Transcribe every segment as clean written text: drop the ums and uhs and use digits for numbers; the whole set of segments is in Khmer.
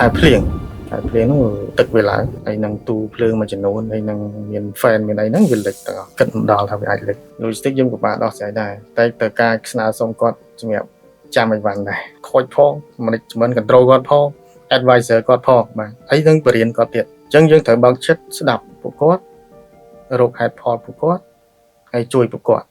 ខែភ្លៀងខែភ្លៀងហ្នឹងទឹកវាឡើងហើយនឹងទូភ្លើងមួយចំនួនហើយនឹងមាន fan មានអីហ្នឹងវាលិចទាំងអស់គិតមិនដល់ថាវាអាចលិច logistic យើងពិបាកដោះស្រាយដែរតែទៅការស្នើសុំគាត់សម្រាប់ចាំអីវ៉ាន់ដែរខូចផង management control គាត់ផង advisor គាត់ផងបាទហើយនឹងបរិញ្ញាគាត់ទៀតអញ្ចឹងយើងត្រូវបើកចិត្តស្ដាប់ពួកគាត់រកហេតុផលពួកគាត់ហើយជួយពួកគាត់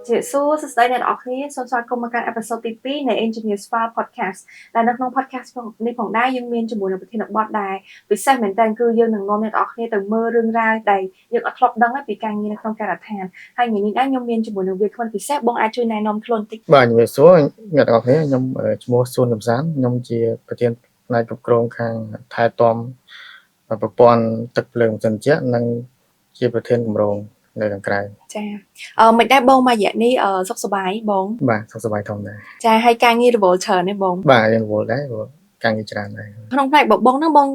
ជាសួរសួស្តីអ្នកទាំងអស់គ្នាសូមស្វាគមន៍មកកាន់episode ទី2នៃ Engineer Spa Podcast ដែលនៅក្នុង podcast នេះផងដែរយើងមានជាមួយនឹងប្រធានបទដែលពិសេសមែនទែនគឺយើងនឹងនាំអ្នកទាំងអស់គ្នាទៅមើលរឿងរ៉ាវដែលយើងអត់ធ្លាប់ដឹងពីការងារនៅក្នុងការដ្ឋានហើយថ្ងៃនេះដែរខ្ញុំមានជាមួយនឹងវាគ្មិនពិសេសបងអាចជួយណែនាំខ្លួនតិច បាទជំរាបសួរអ្នកទាំងអស់គ្នាខ្ញុំឈ្មោះសួនកំសាន្តខ្ញុំជាប្រធានផ្នែកគ្រប់គ្រងខាងថែទាំប្រព័ន្ធទឹកភ្លើងម៉ាស៊ីនត្រជាក់និងជាប្រធានគម្រោងនៅខាងក្រៅ ចាអឺមិនដែរបងមករយៈនេះអឺសុខសប្បាយបង បាទសុខសប្បាយធម្មតា ចាហើយការងាររវល់ច្រើនទេបង បាទយើងរវល់ដែរព្រោះការងារច្រើនដែរ ក្នុងផ្នែករបស់បងហ្នឹងបង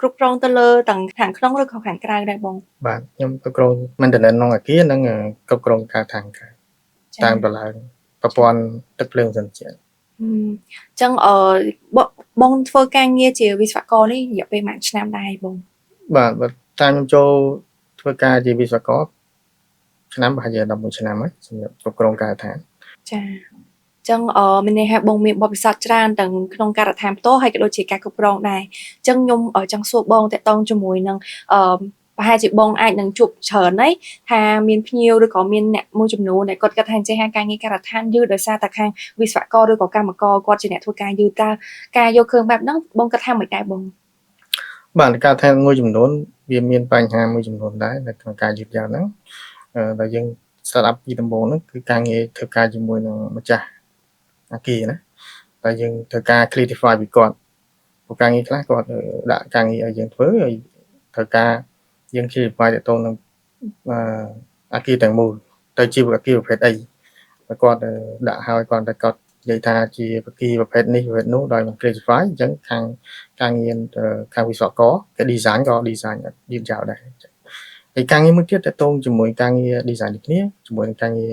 គ្រប់គ្រងទៅលើទាំងខាងក្នុងឬក៏ខាងក្រៅដែរបង បាទខ្ញុំគ្រប់គ្រង maintenance ក្នុងអគារនិងគ្រប់គ្រងការខាងក្រៅតាមតម្លើងប្រព័ន្ធទឹកភ្លើងម៉ាស៊ីនត្រជាក់ អញ្ចឹងអឺបងធ្វើការងារជាវិស្វករនេះរយៈពេលប៉ុន្មានឆ្នាំដែរបង បាទបើតាមខ្ញុំចូលធ្វើការជាវិស្វករឆ្នាំប្រហែលជា11ឆ្នាំហើយសម្រាប់គ្រប់គ្រងការដ្ឋាន ចាអញ្ចឹងអឺមានន័យថាបងមានបទពិសោធន៍ច្រើនទាំងក្នុងការដ្ឋានផ្ទាល់ហើយក៏ដូចជាការគ្រប់គ្រងដែរអញ្ចឹងខ្ញុំចង់សួរបងតាក់ទងជាមួយនឹងអឺប្រហែលជាបងអាចនឹងជួបច្រើនហើយថាមានភ្ញៀវឬក៏មានអ្នកមួយចំនួនដែលគាត់គិតថាអញ្ចឹងហាការងារការដ្ឋានយឺតដោយសារតែខាងវិស្វករឬក៏កម្មករគាត់ជាអ្នកធ្វើការយឺតតើការយកឃើញបែបហ្នឹងបងគិតថាមិនដែរបង បាទការដ្ឋានមួយចំនួនវាមានបញ្ហាមួយចំនួនដែរនៅក្នុងការយឺតយ៉ាវហ្នឹងដែលយើង start up ពីដំបូងហ្នឹងគឺការងារធ្វើការជាមួយនឹងម្ចាស់អគារណាតែយើងត្រូវការ clarify ពីគាត់ព្រោះការងារខ្លះគាត់ដាក់ការងារឲ្យយើងធ្វើហើយត្រូវការយើង clarify ទៅនឹងអគារទាំងមូលទៅជាអគារប្រភេទអីបើគាត់ដាក់ហើយគាត់តែគាត់និយាយថាជាអគារប្រភេទនេះប្រភេទនោះដោយមិន clarify អញ្ចឹងខាងការងារខាងវិស្វករគេ design ក៏ design យឺតយ៉ាវដែរហើយការងារមួយទៀតតកតងជាមួយការងារ design នេះគ្នាជាមួយនឹងការងារ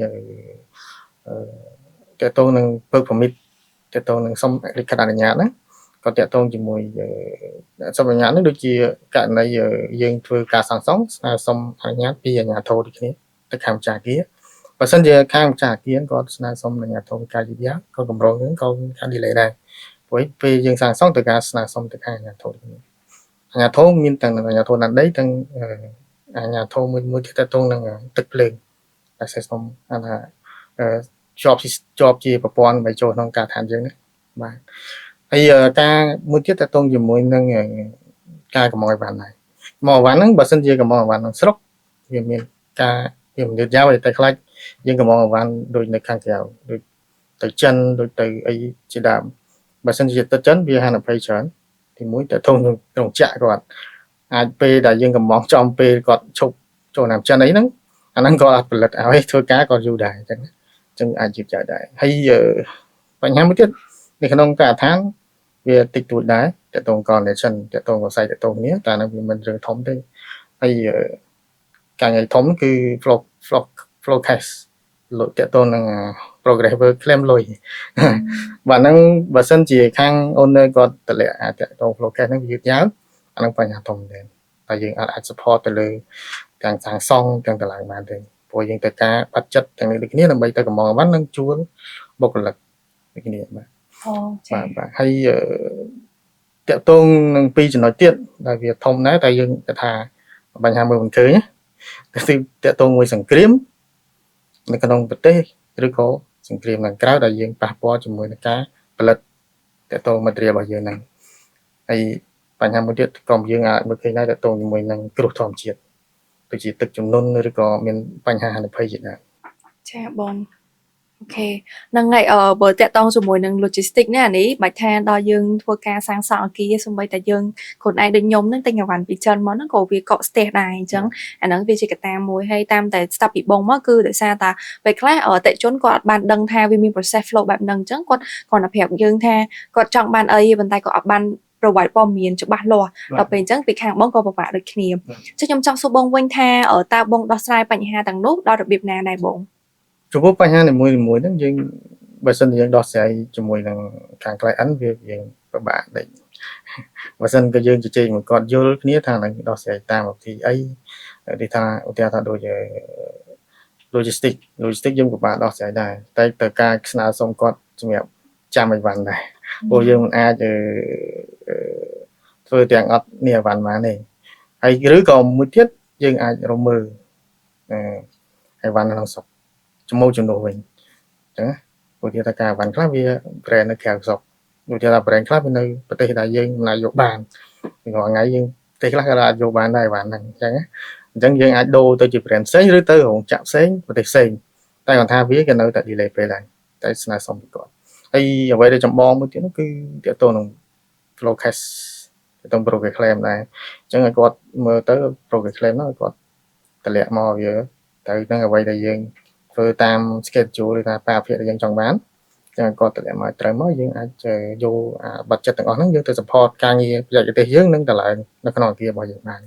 អឺតកតងនឹង work permit តកតងនឹងសុំលិខិតអនុញ្ញាតហ្នឹងក៏តកតងជាមួយសុំអនុញ្ញាតហ្នឹងដូចជាករណីយើងធ្វើការសាងសង់ស្នើសុំអនុញ្ញាតពីអាជ្ញាធរដូចគ្នាទៅខាងម្ចាស់អគារបើសិនជាខាងម្ចាស់អគារគាត់ស្នើសុំអាជ្ញាធរការយឺតយ៉ាវក៏កម្រងហ្នឹងក៏ការ delay ដែរព្រោះពេលយើងសាងសង់ត្រូវការស្នើសុំទៅខាងអាជ្ញាធរគ្នាអាជ្ញាធរមានទាំងអាជ្ញាធរណាត់ដីទាំងអាជ្ញាធរមួយមួយទៀតតទៅនឹងទឹកភ្លើងតែសេសុំថាជាប់ជាប់ជាប្រព័ន្ធដើម្បីចូលក្នុងការដ្ឋានយើងណាបាទហើយការមួយទៀតតទៅជាមួយនឹងការកម្ម៉ង់អីវ៉ាន់ដែរកម្ម៉ង់អីវ៉ាន់ហ្នឹងបើសិនជាកម្ម៉ង់អីវ៉ាន់ក្នុងស្រុកវាមានការវាមិនយឺតយ៉ាវតែខ្លាចយើងកម្ម៉ង់អីវ៉ាន់ដូចនៅខាងក្រៅដូចទៅចិនដូចទៅអីជាដើមបើសិនជាទៅចិនវាហានិភ័យច្រើនទីមួយទៅធំក្នុងចាក់គាត់អាចពេលដែលយើងកម្ម៉ង់ចំពេលគាត់ឈប់ចូលណាមចិនអីហ្នឹងអាហ្នឹងក៏អត់ផលិតឲ្យធ្វើការក៏យូរដែរអញ្ចឹងអញ្ចឹងអាចយឺតយ៉ាវដែរហើយបញ្ហាមួយទៀតនៅក្នុងការដ្ឋានវាតិចតួចដែរតកតង coordination តកតងវិស័យតកតងគ្នាតែហ្នឹងវាមិនរឿងធំទេហើយការងារធំគឺ flow cash លុយតកតងនឹង progress work claim លុយបាទហ្នឹងបើសិនជាខាង owner គាត់តម្លាក់អាតកតង flow cash ហ្នឹងវាយឺតយ៉ាវអាហ្នឹងបញ្ហាធំមែនតែយើងអាច support ទៅលើទាំងសាងសង់ទាំងតម្លើងបានទេព្រោះយើងត្រូវការបាត់ចិត្តទាំងនេះដូចគ្នាដើម្បីទៅកម្ម៉ង់បាននិងជួលបុគ្គលិកដូចគ្នាបាទ អូចា បាទបាទហើយតកតងនឹងពីរចំណុចទៀតដែលវាធំដែរតែយើងគិតថាបញ្ហាមើលមិនឃើញណាគឺតកតងមួយសង្គ្រាមនៅក្នុងប្រទេសឬក៏សង្គ្រាមខាងក្រៅដែលយើងប៉ះពាល់ជាមួយនឹងការផលិតតកតង material របស់យើងហ្នឹងហើយបញ្ហាមួយទៀតក៏យើងអាចមើលឃើញដែរតកតងជាមួយនឹងគ្រោះធម្មជាតិដូចជាទឹកជំនន់ឬក៏មានបញ្ហាហានិភ័យជាដើម ចាបង OK ហ្នឹងហើយអឺបើតាក់ទងជាមួយនឹង logistics នេះអានេះបាច់ថាដល់យើងធ្វើការសាងសង់អគារសូម្បីតែយើងខ្លួនឯងដូចខ្ញុំហ្នឹងទិញអីវ៉ាន់ពីចិនមកហ្នឹងក៏វាកកស្ទះដែរអញ្ចឹងអាហ្នឹងវាជាកត្តាមួយហើយតាមតែស្ដាប់ពីបងមកគឺដោយសារតាពេលខ្លះអតិថិជនគាត់អត់បានដឹងថាវាមាន process flow បែបហ្នឹងអញ្ចឹងគាត់គ្រាន់តែប្រាប់យើងថាគាត់ចង់បានអីប៉ុន្តែគាត់អត់បាន provide ព័ត៌មានច្បាស់លាស់ដល់ពេលអញ្ចឹងពីខាងបងក៏ពិបាកដូចគ្នាចុះខ្ញុំចង់សួរបងវិញថាតើបងដោះស្រាយបញ្ហាទាំងនោះដោយរបៀបណាដែរបង ចំពោះបញ្ហានីមួយៗហ្នឹងយើង បើសិនជាយើងដោះស្រាយជាមួយនឹងខាង client វាយើងពិបាកតិចបើសិនក៏យើងជជែកមួយគាត់យល់គ្នាថានឹងដោះស្រាយតាមវិធីអីទីថាឧទាហរណ៍ថាដូច logistic យើងពិបាកដោះស្រាយដែរតែទៅការស្នើសុំគាត់សម្រាប់ចាំអីវ៉ាន់ដែរព្រោះយើងមិនអាចធ្វើទាំងអត់នេះអីវ៉ាន់បានទេហើយឬក៏មួយទៀតយើងអាចរមើលអីវ៉ាន់ក្នុងស្រុកជំនួសវិញអញ្ចឹងណាព្រោះថាការអីវ៉ាន់ខ្លះវា brand នៅក្រៅស្រុកដូចថា brand ខ្លះវានៅប្រទេសដែលយើងមិនអាចយកបានរាល់ថ្ងៃយើងប្រទេសខ្លះក៏អាចយកបានដែរអីវ៉ាន់ហ្នឹងអញ្ចឹងណាអញ្ចឹងយើងអាចដូរទៅជា brand ផ្សេងឬទៅរោងចក្រផ្សេងប្រទេសផ្សេងតែគាត់ថាវាក៏នៅតែ delay ពេលដែរតែស្នើសុំពីគាត់ហើយអ្វីដែលចម្បងមួយទៀតនោះគឺទាក់ទងនឹង flow cash ទៅទៅ progress claim ដែរអញ្ចឹងឲ្យគាត់មើលទៅ progress claim ហ្នឹងឲ្យគាត់តម្លាក់មកវាទៅនឹងអ្វីដែលយើងធ្វើតាម schedule ឬថាកាលវិភាគដែលយើងចង់បានចឹងគាត់តម្លាក់មកត្រូវមកយើងអាចយកអា budget ទាំងអស់ហ្នឹងយើងទៅ support ការងារបច្ចេកទេសយើងនឹងតម្លើងនៅក្នុងអគាររបស់យើងបាន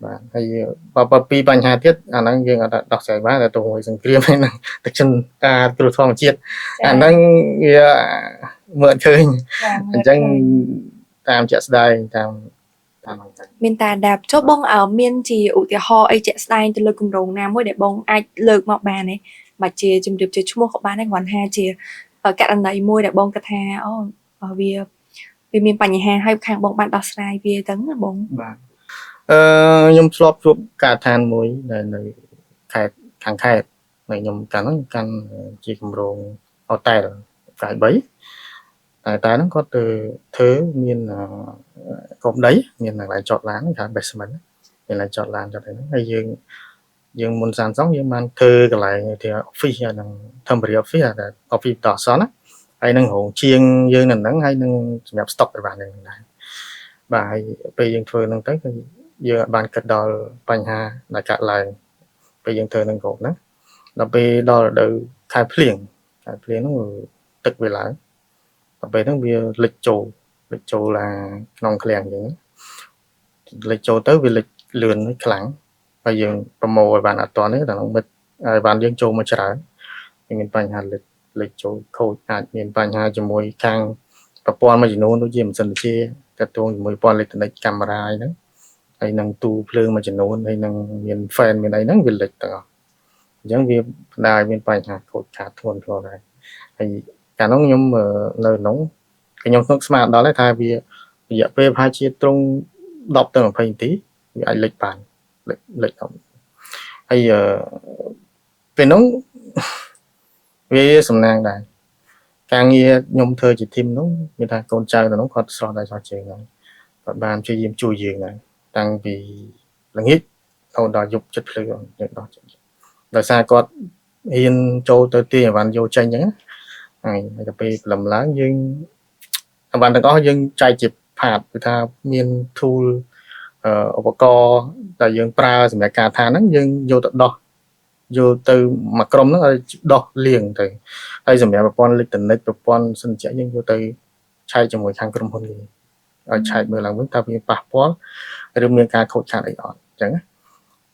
បាទហើយបើពីបញ្ហាទៀតអាហ្នឹងយើងអត់ដោះស្រាយបានតែទោះមួយសង្គ្រាមហ្នឹងទឹកជនការគ្រោះធម្មជាតិអាហ្នឹងវាមើលអត់ឃើញអញ្ចឹងតាមជាក់ស្ដែងតាមតាមហ្នឹងទៅ មានតែ adapt ចុះបងមានជាឧទាហរណ៍អីជាក់ស្ដែងទៅលើគម្រោងណាមួយដែលបងអាចលើកមកបានទេបាច់ជាជំរាបជាឈ្មោះក៏បានដែរគ្រាន់ថាជាករណីមួយដែលបងគិតថាអូវាវាមានបញ្ហាហើយខាងបងបានដោះស្រាយវាទៅណាបង បាទខ្ញុំធ្លាប់ជួបការដ្ឋានមួយដែលនៅខេត្តខាងខេត្តហើយខ្ញុំកាលហ្នឹងកាន់ជាគម្រោងហូតែលផ្កាយ3តែតែហ្នឹងគាត់ទៅធ្វើមានក្រុមដីមានកន្លែងចតឡានគេហៅ basement មានកន្លែងចតឡានចតអីហ្នឹងហើយយើងយើងមុនសាងសង់យើងបានធ្វើកន្លែងគេ office ហ្នឹង temporary office អា office តអសនណាហើយនឹងរោងជាងយើងនៅហ្នឹងហើយនឹងសម្រាប់ stock ឲ្យបានហ្នឹងដែរបាទហើយពេលយើងធ្វើហ្នឹងទៅគឺយើងអាចបានគិតដល់បញ្ហាដែលកើតឡើងពេលយើងធ្វើនឹងក្រុមហ្នឹងដល់ពេលដល់រដូវខែភ្លៀងខែភ្លៀងហ្នឹងទឹកវាឡើងដល់ពេលហ្នឹងវាលិចចូលលិចចូលអាក្នុងឃ្លាំងយើងលិចចូលទៅវាលិចលឿនខ្លាំងហើយយើងប្រមូលឲ្យបានអត់ទាន់ទេដល់មិត្តឲ្យបានយើងចូលមកច្រើនមានបញ្ហាលិចលិចចូលខូចអាចមានបញ្ហាជាមួយខាងប្រព័ន្ធមួយចំនួនដូចជាម៉ាស៊ីនវិជាតកតងជាមួយប្រព័ន្ធអេឡិចត្រូនិកកាមេរ៉ាអីហ្នឹងហើយនឹងទូភ្លើងមួយចំនួនហើយនឹងមាន fan មានអីហ្នឹងវាលិចទាំងអស់អញ្ចឹងវាបណ្ដាលមានបញ្ហាខូចខាតធ្ងន់ធ្ងរដែរហើយកាលនោះខ្ញុំនៅក្នុងខ្ញុំនឹកស្មានដល់ហើយថាវារយៈពេលប្រហែលជាត្រង់10ទៅ20នាទីវាអាចលិចបានលិចលិចដល់ហើយពេលនោះវាសំណាងដែរការងារខ្ញុំធ្វើជា team នោះមានថាកូនចៅនៅនោះគាត់ស្រស់ដៃស្រស់ជើងហើយគាត់បានព្យាយាមជួយយើងដែរតាំងពីល្ងាចរហូតដល់យប់ចិត្តភ្លឺយើងដោះចេញដោយសារគាត់ហ៊ានចូលទៅទាញអីវ៉ាន់យកចេញអញ្ចឹងណាហើយហើយដល់ពេលព្រលឹមឡើងយើងអីវ៉ាន់ទាំងអស់យើងចែកជា part គឺថាមាន tool ឧបករណ៍ដែលយើងប្រើសម្រាប់ការឋានហ្នឹងយើងយកទៅដោះយកទៅមួយក្រុមហ្នឹងឲ្យដោះលាងទៅហើយសម្រាប់ប្រព័ន្ធអេឡិចត្រូនិកប្រព័ន្ធសិនជាយើងយកទៅឆែកជាមួយខាងក្រុមហ៊ុនគេឲ្យឆែកមើលឡើងវិញតើវាប៉ះពាល់ឬមានការខូចខាតអីអត់អញ្ចឹងណា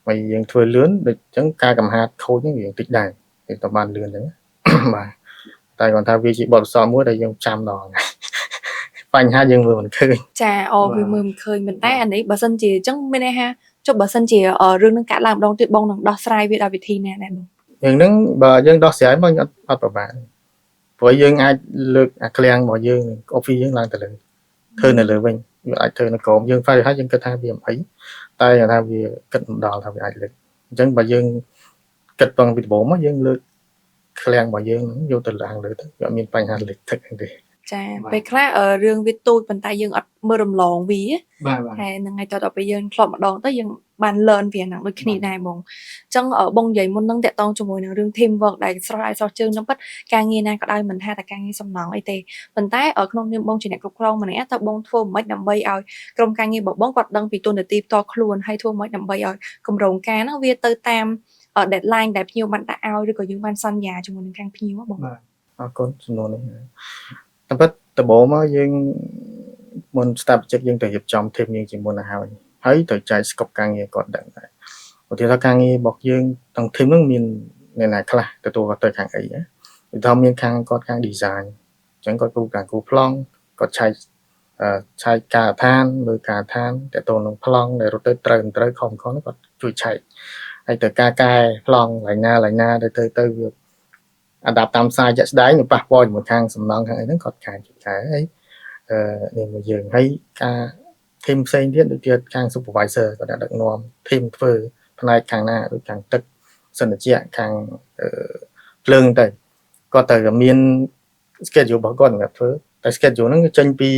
ហើយយើងធ្វើលឿនដូចអញ្ចឹងការកំហាតខូចហ្នឹងវាតិចដែរវាទៅបានលឿនអញ្ចឹងបាទតែគាត់ថាវាជាបទពិសោធន៍មួយដែលយើងចាំដល់ថ្ងៃបញ្ហាយើងមើលមិនឃើញ ចាអូវាមើលមិនឃើញប៉ុន្តែអានេះបើសិនជាអញ្ចឹងមានន័យថាចុះបើសិនជារឿងនឹងកាត់ឡើងម្ដងទៀតបងនឹងដោះស្រាយវាដោយវិធីណាដែរបង រឿងហ្នឹងបើយើងដោះស្រាយមកអត់អត់ប្រហែលព្រោះយើងអាចលើកអាឃ្លាំងរបស់យើង office យើងឡើងទៅលើធ្វើនៅលើវិញវាអាចធ្វើនៅក្រោមយើងហ្វៃហើយយើងគិតថាវាមិនអីតែថាវាគិតមិនដល់ថាវាអាចលើកអញ្ចឹងបើយើងគិតបងពីដំបូងមកយើងលើកឃ្លាំងរបស់យើងហ្នឹងយកទៅឡើងលើទៅវាអត់មានបញ្ហាលិចទឹកហ្នឹងទេ ចាពេលខ្លះរឿងវាទូចប៉ុន្តែយើងអត់មើលរំលងវា បាទបាទ ហើយហ្នឹងហើយតដល់ពេលយើងធ្លាប់ម្ដងទៅយើងបាន learn វាហ្នឹងដូចគ្នាដែរបងអញ្ចឹងបងនិយាយមុនហ្នឹងតាក់ទងជាមួយនឹងរឿង team work ដែលស្រស់ដៃស្រស់ជើងហ្នឹងពិតការងារណាក៏ដោយមិនថាតែការងារសំណង់អីទេប៉ុន្តែក្នុងនាមបងជាអ្នកគ្រប់គ្រងម្នាក់តើបងធ្វើម៉េចដើម្បីឲ្យក្រុមការងាររបស់បងគាត់ដឹងពីតួនាទីផ្ទាល់ខ្លួនហើយធ្វើម៉េចដើម្បីឲ្យគម្រោងការហ្នឹងវាទៅតាម deadline ដែលភ្ញៀវបានដាក់ឲ្យឬក៏យើងបានសន្យាជាមួយនឹងខាងភ្ញៀវបង បាទអរគុណសំណួរនេះតាមពិតដំបូងមកយើងមុន start project យើងត្រូវរៀបចំ team យើងជាមុនទៅហើយហើយត្រូវចែក scope ការងារគាត់ដឹងដែរឧទាហរណ៍ការងាររបស់យើងទាំង team ហ្នឹងមានអ្នកណាខ្លះទទួលខុសត្រូវខាងអីណា ឧទាហរណ៍មានខាងគាត់ខាង design អញ្ចឹងគាត់គូការគូប្លង់គាត់ឆែកឆែកការដ្ឋានមើលការដ្ឋានតទៅនឹងប្លង់ដែលរត់ទៅត្រូវមិនត្រូវខុសមិនខុសគាត់ជួយឆែកហើយទៅការកែប្លង់កន្លែងណាកន្លែងណាទៅទៅទៅវាអាដាប់តាមខ្សែជាក់ស្ដែងវាប៉ះពាល់ជាមួយខាងសំណង់ខាងអីហ្នឹងគាត់កែជួយកែហើយនេះមួយយើងហើយការ team ផ្សេងទៀតដូចជាខាង supervisor គាត់អ្នកដឹកនាំ team ធ្វើផ្នែកខាងណាដូចខាងទឹកសន្តិជាខាងភ្លើងទៅគាត់ត្រូវតែមាន schedule របស់គាត់សម្រាប់ធ្វើតែ schedule ហ្នឹងគឺចេញពី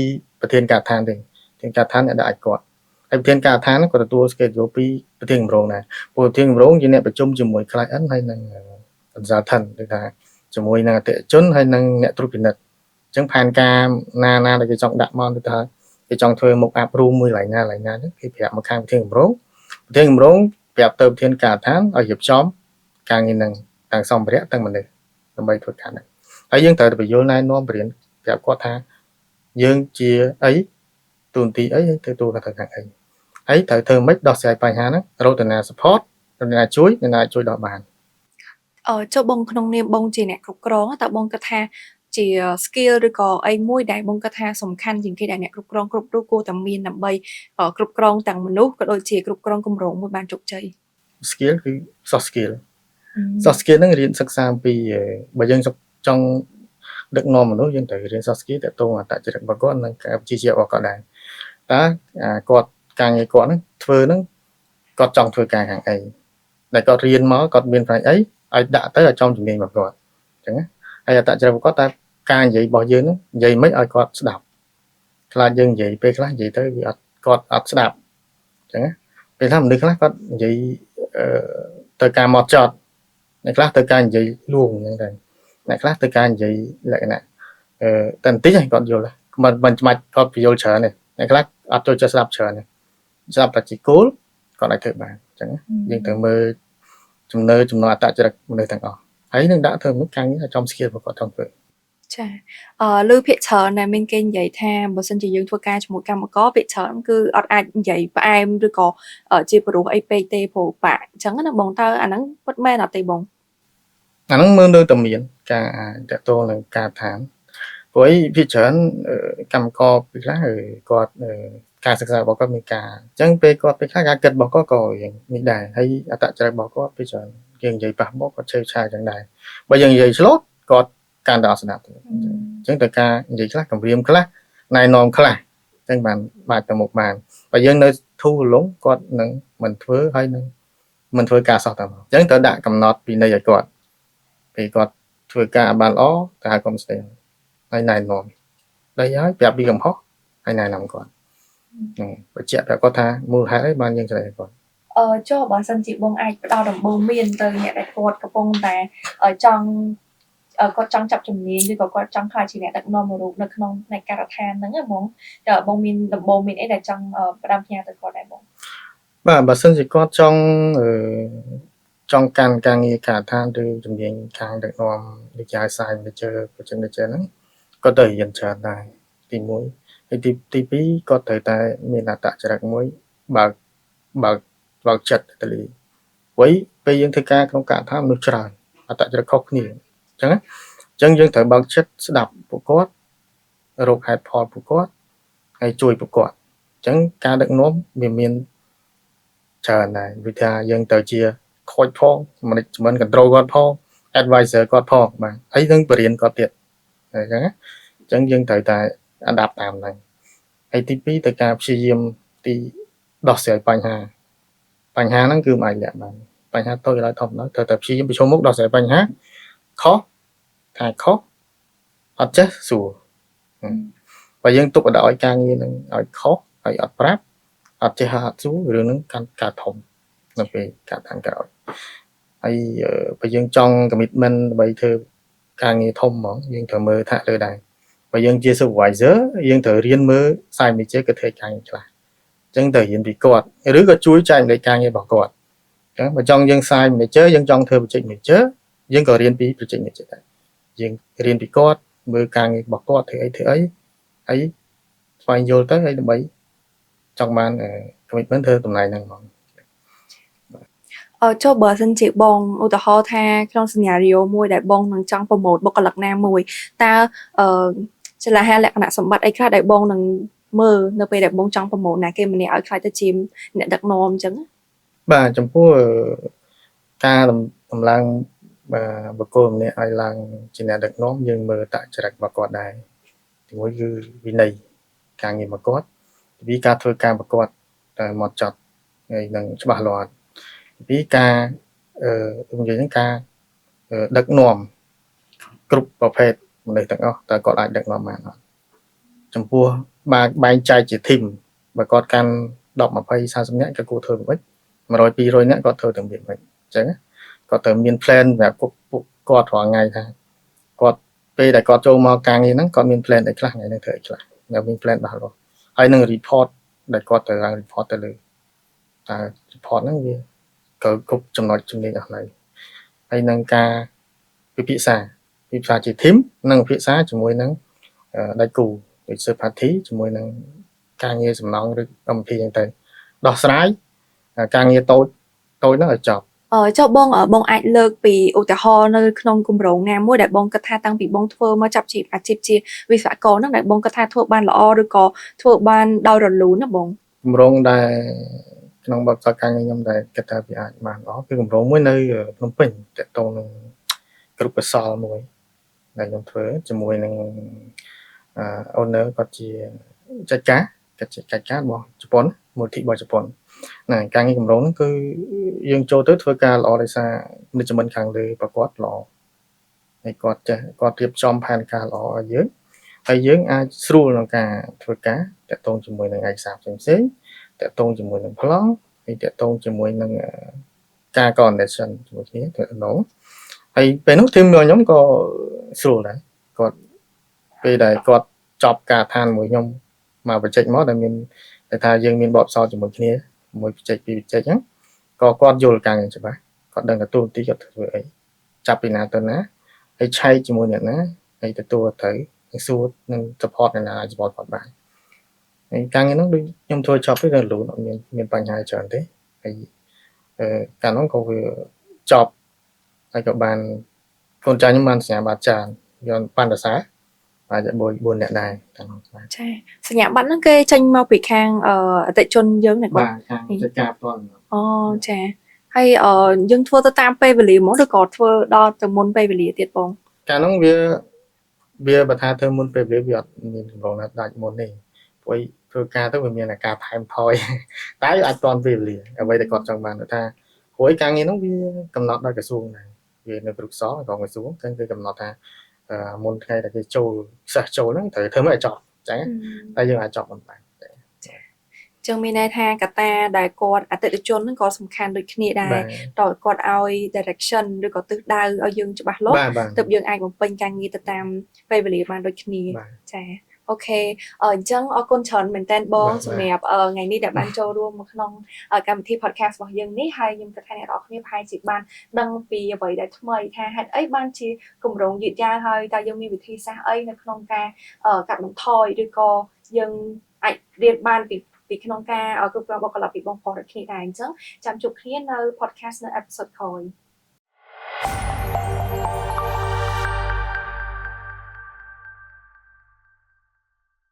ប្រធានការដ្ឋានទេប្រធានការដ្ឋានអ្នកដាក់ឲ្យគាត់ហើយប្រធានការដ្ឋានគាត់ទទួល schedule ពីប្រធានគម្រោងដែរព្រោះប្រធានគម្រោងជាអ្នកប្រជុំជាមួយ client ហើយនិង consultant គឺថាជាមួយនឹងអតិថិជនហើយនិងអ្នកត្រួតពិនិត្យអញ្ចឹងផែនការណាណាដែលគេចង់ដាក់មកគឺថាគេចង់ធ្វើ mock up room មួយកន្លែងណាកន្លែងណាហ្នឹងគេប្រាប់មកខាងប្រធានគម្រោងប្រធានគម្រោងប្រាប់ទៅប្រធានការដ្ឋានឲ្យរៀបចំការងារហ្នឹងទាំងសម្ភារៈទាំងមនុស្សដើម្បីធ្វើការហ្នឹងហើយយើងត្រូវតែបញ្យល់ណែនាំបរិញ្ញាប្រាប់គាត់ថាយើងជាអីទូនទីអីហើយធ្វើទូទៅខាងអីហើយត្រូវធ្វើម៉េចដោះស្រាយបញ្ហាហ្នឹងរកទៅណា support ទៅណាជួយទៅណាជួយដោះបាន។ ចុះបងក្នុងនាមបងជាអ្នកគ្រប់គ្រងតើបងគិតថាជា skill ឬក៏អីមួយដែលបងគិតថាសំខាន់ជាងគេដែលអ្នកគ្រប់គ្រងគ្រប់រូបគួរតែមានដើម្បីគ្រប់គ្រងទាំងមនុស្សក៏ដូចជាគ្រប់គ្រងគម្រោងមួយបានជោគជ័យ? Skill គឺ soft skill។ Soft skill ហ្នឹងរៀនសិក្សាអំពីបើយើងចង់ដឹកនាំមនុស្សយើងត្រូវរៀន soft skill ទាក់ទងអត្តចរិតរបស់គាត់និងការវិជ្ជាជីវៈរបស់គាត់ដែរតើគាត់ការងារគាត់ហ្នឹងធ្វើហ្នឹងគាត់ចង់ធ្វើការខាងអីដែលគាត់រៀនមកគាត់មានផ្នែកអីឲ្យដាក់ទៅឲ្យចំជំនាញរបស់គាត់អញ្ចឹងណាហើយអត្តចរិតរបស់គាត់តើការនិយាយរបស់យើងហ្នឹងនិយាយមិនឲ្យគាត់ស្ដាប់ខ្លាចយើងនិយាយពេលខ្លះនិយាយទៅវាអត់គាត់អត់ស្ដាប់អញ្ចឹងណាពេលខ្លះមនុស្សខ្លះគាត់និយាយទៅការមកចត់អ្នកខ្លះទៅការនិយាយលួងអញ្ចឹងទៅអ្នកខ្លះទៅការនិយាយលក្ខណៈតែបន្តិចហ្នឹងគាត់យល់មិនច្បាច់គាត់ពយល់ច្រើនទេអ្នកខ្លះអត់ចូលចិត្តស្ដាប់ច្រើនទេស្ដាប់តែជាគោលគាត់អាចធ្វើបានអញ្ចឹងយើងត្រូវមើលចំណើចំណងអត្តចរិតមនុស្សទាំងអស់ហើយនឹងដាក់ធ្វើមួយការងារឲ្យចំ skill របស់គាត់ចង់ធ្វើ។ ចាលើភាគច្រើនដែលមានគេនិយាយថាបើសិនជាយើងធ្វើការជាមួយកម្មករភាគច្រើនគឺអត់អាចនិយាយផ្អែមឬក៏ជាប្រុសអីពេកទេព្រោះបាក់អញ្ចឹងណាបងតើអាហ្នឹងពិតមែនអត់ទេបង? អាហ្នឹងមើលនៅតែមានការតកតងនឹងការឋានព្រោះអីភាគច្រើនកម្មករពេលខ្លះគាត់ការសិក្សារបស់គាត់មានការអញ្ចឹងពេលគាត់ពេលខ្លះការគិតរបស់គាត់ក៏យ៉ាងនេះដែរហើយអត្តចរិតរបស់គាត់ពេលច្រើនយើងនិយាយប៉ះបោកគាត់ឆេវឆាវចឹងដែរបើយើងនិយាយឆ្លូតគាត់កាន់តែអត់ស្ដាប់ទេអញ្ចឹងតែការនិយាយខ្លះគម្រាមខ្លះណែនាំខ្លះអញ្ចឹងបានបាច់ទៅមុខបានបើយើងនៅធូរលងគាត់នឹងមិនធ្វើហើយនឹងមិនធ្វើការសោះតែមកអញ្ចឹងត្រូវដាក់កំណត់ពិន័យឲ្យគាត់ពេលគាត់ធ្វើការបានល្អតែឲ្យកុំស្ដីហើយណែនាំដីហើយប្រាប់ពីកំហុសហើយណែនាំគាត់ហ្នឹងបញ្ជាក់ប្រាប់គាត់ថាមូលហេតុអីបានយើងស្ដីឲ្យគាត់។ ចុះបើសិនជាបងអាចផ្ដល់ដំបូន្មានទៅអ្នកដែលគាត់កំពុងតែចង់គាត់ចង់ចាប់ជំនាញឬក៏គាត់ចង់ក្លាយជាអ្នកដឹកនាំមួយរូបនៅក្នុងផ្នែកការដ្ឋានហ្នឹងណាបងតើបងមានដំបូន្មានអីដែលចង់ផ្ដាំផ្ញើទៅគាត់ដែរបង? បាទបើសិនជាគាត់ចង់អឺចង់កាន់ការងារការដ្ឋានឬជំនាញខាងដឹកនាំដូចជា site manager project manager ហ្នឹងគាត់ត្រូវរៀនច្រើនដែរទី1ហើយទី2គាត់ត្រូវតែមានអត្តចរិតមួយបើកបើកបើកចិត្តទៅលីព្រោះពេលយើងធ្វើការក្នុងការដ្ឋានមនុស្សច្រើនអត្តចរិតខុសគ្នាអញ្ចឹងណាអញ្ចឹងយើងត្រូវបើកចិត្តស្ដាប់ពួកគាត់រកហេតុផលពួកគាត់ហើយជួយពួកគាត់អញ្ចឹងការដឹកនាំវាមានច្រើនដែរវាថាយើងត្រូវជា coach ផង management control គាត់ផង advisor គាត់ផងបាទហើយនឹងបរៀនគាត់ទៀតអញ្ចឹងណាអញ្ចឹងយើងត្រូវតែ adapt តាមហ្នឹងហើយទី2ទៅការព្យាយាមទីដោះស្រាយបញ្ហាបញ្ហាហ្នឹងគឺមិនអាចលាក់បានបញ្ហាតូចដល់ធំដល់ត្រូវតែព្យាយាមប្រឈមមុខដោះស្រាយបញ្ហាខុសថាខុសអត់ចេះសួរបើយើងទុកឲ្យការងារហ្នឹងឲ្យខុសហើយអត់ប្រាប់អត់ចេះអត់សួររឿងហ្នឹងកាន់កើតធំនៅពេលកាត់ខាងក្រោយហើយបើយើងចង់ commitment ដើម្បីធ្វើការងារធំហ្មងយើងត្រូវមើលថាលើដែរបើយើងជា supervisor យើងត្រូវរៀនមើល site manager គាត់ធ្វើការងារខ្លះអញ្ចឹងត្រូវរៀនពីគាត់ឬក៏ជួយចែករំលែកការងាររបស់គាត់អញ្ចឹងបើចង់យើង site manager យើងចង់ធ្វើ project manager យើងក៏រៀនពី project manager ដែរយើងរៀនពីគាត់មើលការងាររបស់គាត់ធ្វើអីធ្វើអីហើយស្វែងយល់ទៅហើយដើម្បីចង់បាន commitment ធ្វើតំណែងហ្នឹងហ្មង។ ចុះបើសិនជាបងឧទាហរណ៍ថាក្នុង scenario មួយដែលបងនឹងចង់ promote បុគ្គលិកណាមួយតើអឺចលនាលក្ខណៈសម្បត្តិអីខ្លះដែលបងនឹងមើលនៅពេលដែលបងចង់ promote ណាគេម្នាក់ឲ្យក្លាយទៅជាអ្នកដឹកនាំអញ្ចឹង? បាទចំពោះការតម្លើងបាទបុគ្គលម្នាក់ឲ្យឡើងជាអ្នកដឹកនាំយើងមើលអត្តចរិតរបស់គាត់ដែរទីមួយគឺវិន័យការងាររបស់គាត់ទីពីរការធ្វើការរបស់គាត់តែមកចត់ហើយនឹងច្បាស់លាស់ទីពីរការនិយាយហ្នឹងការដឹកនាំគ្រប់ប្រភេទមនុស្សទាំងអស់តើគាត់អាចដឹកនាំបានអត់ចំពោះបែងចែកជា team បើគាត់កាន់10 20 40នាក់ក៏គួរធ្វើមិន100 200នាក់គាត់ធ្វើទៅវាមិនអញ្ចឹងគាត់ត្រូវមាន plan សម្រាប់ពួកគាត់រាល់ថ្ងៃថាគាត់ពេលដែលគាត់ចូលមកការងារហ្នឹងគាត់មាន plan អីខ្លះថ្ងៃហ្នឹងធ្វើអីខ្លះនៅមាន plan ច្បាស់លាស់ហើយនឹង report ដែលគាត់ត្រូវឡើង report ទៅលើតើ report ហ្នឹងវាក៏គ្រប់ចំណុចជំនាញអស់ហើយហើយនឹងការពិភាក្សាពិភាក្សាជា team និងពិភាក្សាជាមួយនឹងដៃគូដូច third party ជាមួយនឹងការងារសំណង់ឬកម្មវិធីអញ្ចឹងទៅដោះស្រាយការងារតូចតូចហ្នឹងឲ្យចប់។ ចុះបងបងអាចលើកពីឧទាហរណ៍នៅក្នុងគម្រោងណាមួយដែលបងគិតថាតាំងពីបងធ្វើមកចាប់ជាអាជីពជាវិស្វករហ្នឹងដែលបងគិតថាធ្វើបានល្អឬក៏ធ្វើបានដោយរលូនណាបង? គម្រោងដែលក្នុងបទពិសោធន៍ការងារខ្ញុំដែលគិតថាវាអាចបានល្អគឺគម្រោងមួយនៅភ្នំពេញទាក់ទងនឹងគ្រប់កសលមួយដែលខ្ញុំធ្វើជាមួយនឹង owner គាត់ជាចៅការគាត់ជាកិច្ចការរបស់ជប៉ុនមូលនិធិរបស់ជប៉ុនណាការងារគម្រោងហ្នឹងគឺយើងចូលទៅធ្វើការល្អដោយសារ management ខាងលើប្រកបល្អហើយគាត់ចេះគាត់រៀបចំផែនការល្អឲ្យយើងហើយយើងអាចស្រួលក្នុងការធ្វើការទាក់ទងជាមួយនឹងឯកសារផ្សេងៗទាក់ទងជាមួយនឹងប្លង់ហើយទាក់ទងជាមួយនឹងការ coordination ជាមួយគ្នាទៅនោះហើយពេលនោះ team របស់ខ្ញុំក៏ស្រួលដែរគាត់ពេលដែលគាត់ចប់ការឋានមួយខ្ញុំមក project មកដែលមានដែលថាយើងមានបទពិសោធន៍ជាមួយគ្នាមួយ project ពីរ project ហ្នឹងក៏គាត់យល់ការងារច្បាស់គាត់ដឹងថាតួនាទីគាត់ធ្វើអីចាប់ពីណាទៅណាហើយឆែកជាមួយអ្នកណាហើយទទួលត្រូវនឹងសួរនឹង support អ្នកណាអាច support គាត់បានហើយការងារហ្នឹងដូចខ្ញុំធ្វើចប់ទៅរលូនអត់មានមានបញ្ហាច្រើនទេហើយអឺកាលនោះក៏វាចប់ហើយក៏បានកូនចៅខ្ញុំបានសញ្ញាបត្រច្រើនយកបានសរសើរបាទ4អ្នកដែរតាមបាទ ចាសញ្ញាបត្រហ្នឹងគេចេញមកពីខាងអតិថិជនយើងណាបង? បាទខាងកិច្ចការផ្ទាល់។ អូចាហើយអឺយើងធ្វើទៅតាមពេលវេលាហ្មងឬក៏ធ្វើដល់ទៅមុនពេលវេលាទៀតបង? កាលហ្នឹងវាបើថាធ្វើមុនពេលវេលាវាអត់មានកម្រងណាដាច់មុនទេព្រោះធ្វើការទៅវាមានអាការថែមថយតែអាចទាន់ពេលវេលាអ្វីដែលគាត់ចង់បានថាព្រោះការងារហ្នឹងវាកំណត់ដោយក្រសួងដែរវានៅគ្រប់សរបស់ក្រសួងគឺគេកំណត់ថាមុនថ្ងៃដែលគេចូលសិស្សចូលហ្នឹងត្រូវធ្វើមកឲ្យចប់អញ្ចឹងតែយើងអាចចប់មិនបាន។ ចឹងមានន័យថាកត្តាដែលគាត់អតិថិជនហ្នឹងក៏សំខាន់ដូចគ្នាដែរតើគាត់ឲ្យ direction ឬក៏ទិសដៅឲ្យយើងច្បាស់លាស់ទើបយើងអាចបំពេញការងារទៅតាមពេលវេលាបានដូចគ្នាចា OK អញ្ចឹងអរគុណច្រើនមែនតើបងសម្រាប់ថ្ងៃនេះដែលបានចូលរួមមកក្នុងកម្មវិធី podcast របស់យើងនេះហើយខ្ញុំគិតថាអ្នកទាំងអស់គ្នាប្រហែលជាបានដឹងពីអ្វីដែលថ្មីថាហេតុអីបានជាគម្រោងយឺតយ៉ាវហើយតើយើងមានវិធីសាស្ត្រអីនៅក្នុងការកាត់បន្ថយឬក៏យើងអាចរៀនបានពីក្នុងការគ្រប់គ្រងបុគ្គលិកពីបងប្អូនដូចគ្នាដែរអញ្ចឹងចាំជួបគ្នានៅ podcast នៅ episode ក្រោយ។